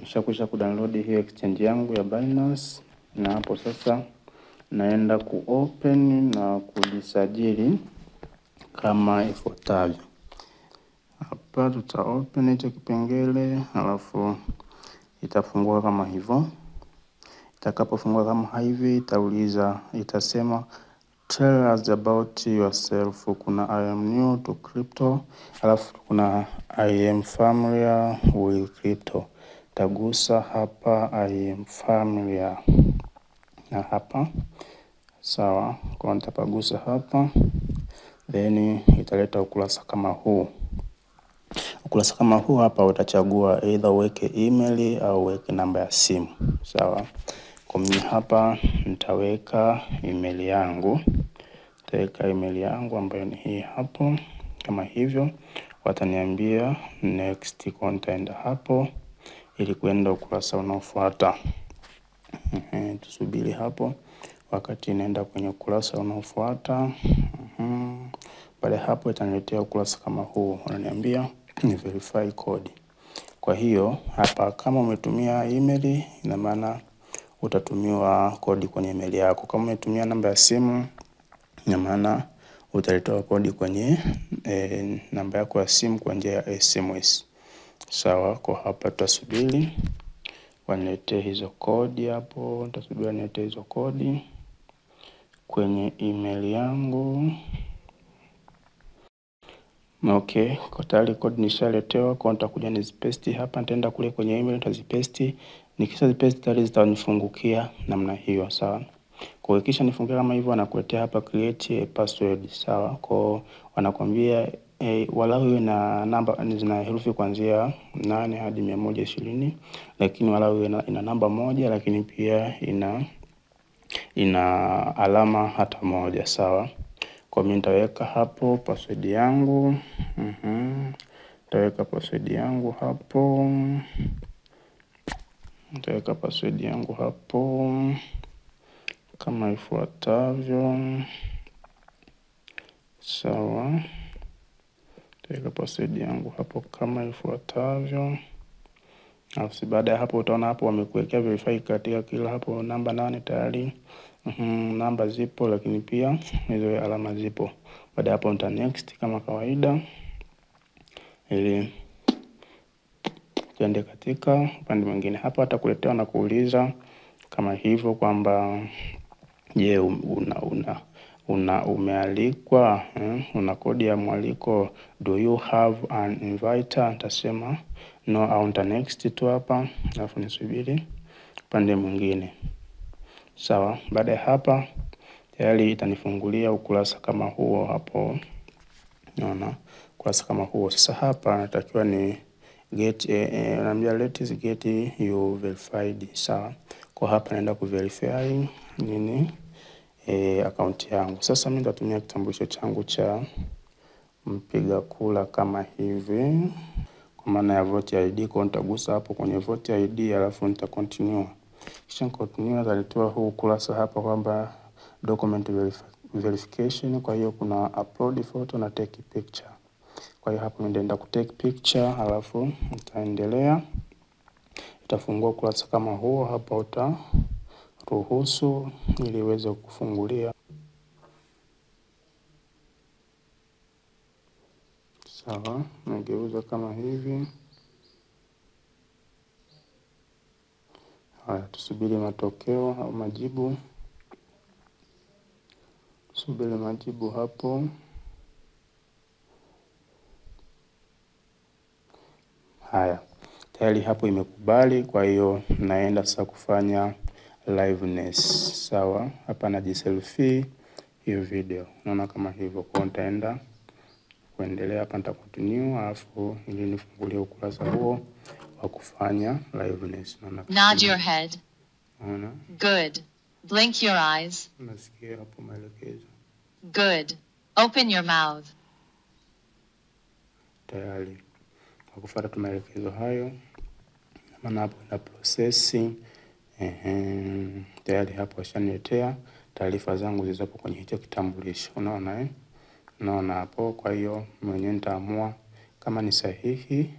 Nishakwisha kudownload hiyo exchange yangu ya Binance, na hapo sasa naenda kuopen na kujisajili kama ifuatavyo. Hapa tuta open hicho kipengele, alafu itafungua kama hivyo. Itakapofungua kama hivi, itauliza, itasema tell us about yourself. Kuna I am new to crypto, alafu kuna I am familiar with crypto. Tagusa hapa I am familiar na hapa sawa, kwa nitapagusa hapa, then italeta ukurasa kama huu. Ukurasa kama huu hapa utachagua either uweke email au uweke namba ya simu. Sawa, kwa mimi hapa nitaweka email yangu. Nitaweka email yangu ambayo ni hii hapo kama hivyo. Wataniambia next, kwa nitaenda hapo ili kuenda ukurasa unaofuata. Tusubiri hapo wakati inaenda kwenye ukurasa unaofuata. Baada hapo itaniletea ukurasa kama huu, wananiambia ni verify code. Kwa hiyo hapa kama umetumia email, ina maana utatumiwa kodi kwenye email yako. Kama umetumia namba ya simu, ina maana utaletoa kodi kwenye namba yako ya simu kwa njia ya SMS. Sawa, kwa hapa tutasubiri waniletee hizo kodi hapo, nitasubiri waniletee hizo kodi kwenye email yangu. Okay, kwa tayari kodi nishaletewa, kwa nitakuja nizipaste hapa, nitaenda kule kwenye email nitazipaste. Nikishazipaste tayari zitanifungukia namna hiyo, sawa. Kwa hiyo kisha nifungukia kama hivyo, wanakuletea hapa create a password, sawa. Kwa wanakuambia walau iwe na namba, zina herufi kuanzia 8 hadi 120, lakini walau iwe ina namba moja, lakini pia ina alama hata moja, sawa. Kwa mimi nitaweka hapo password yangu. Nitaweka password yangu hapo. Nitaweka password yangu hapo kama ifuatavyo. Sawa. Nitaweka password yangu hapo kama ifuatavyo. Alafu baada ya hapo utaona hapo wamekuwekea verify katika kila hapo namba 8 tayari. Namba zipo, lakini pia hizo alama zipo. Baada hapo nita next kama kawaida ili tuende katika upande mwingine. Hapa atakuletea na kuuliza kama hivyo kwamba je, una umealikwa, una kodi ya mwaliko, do you have an inviter? Nitasema no au nita next tu hapa, alafu nisubiri upande mwingine. Sawa, baada ya hapa tayari itanifungulia ukurasa kama huo hapo. Unaona ukurasa kama huo. Sasa hapa natakiwa ni get naambia let get you verified. Sawa, kwa hapa naenda ku verify nini account yangu. Sasa mimi nitatumia kitambulisho changu cha mpiga kura kama hivi, kwa maana ya vote ID. Kwa nitagusa hapo kwenye vote ID alafu nita continue. Kisha continue atalitoa huu ukurasa hapa kwamba document verification. Kwa hiyo kuna upload photo na take picture. Kwa hiyo hapo nitaenda ku take picture alafu nitaendelea. Itafungua ukurasa kama huo hapa, utaruhusu ili iweze kufungulia. Sawa, nageuza kama hivi. Haya, tusubiri matokeo au majibu. Subiri majibu hapo. Haya, tayari hapo imekubali. Kwa hiyo naenda sasa kufanya liveness. Sawa, hapa najiselfie hiyo video. Unaona kama hivyo. Kwa nitaenda kuendelea hapa, nita continue alafu ili nifungulie ukurasa huo wa kufanya liveness. Naona. Nod your head. Unaona? Good. Blink your eyes. Nasikia hapo maelekezo. Good. Open your mouth. Tayari kwa kufuata tu maelekezo hayo, maana hapo ina processing. Tayari hapo washaniletea taarifa zangu zilizopo kwenye hicho kitambulisho. Unaona Unaona hapo. Kwa hiyo mwenyewe nitaamua kama ni sahihi.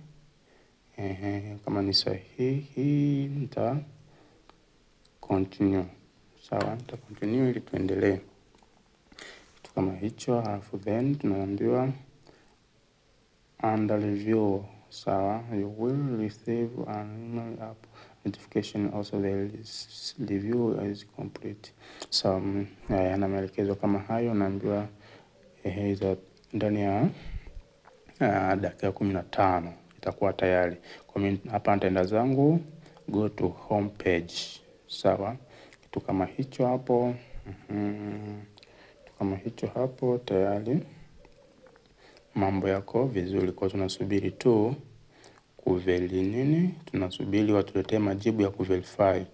Kama ni sahihi nita continue. Sawa, nita continue ili tuendelee. Kitu kama hicho, alafu then tunaambiwa under review. Sawa, you will receive an email app notification also the review is complete. So yana maelekezo kama hayo, naambiwa hizo ndani ya dakika 15 itakuwa tayari. Kwa mimi hapa nitaenda zangu go to home page. Sawa, kitu kama hicho hapo. Kitu kama hicho hapo tayari mambo yako vizuri. Kwa tunasubiri tu kuveli nini, tunasubiri watuletee majibu ya kuverify.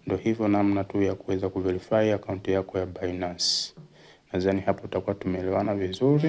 Ndio hivyo namna tu ya kuweza kuverify akaunti yako ya Binance. Nadhani hapo tutakuwa tumeelewana vizuri.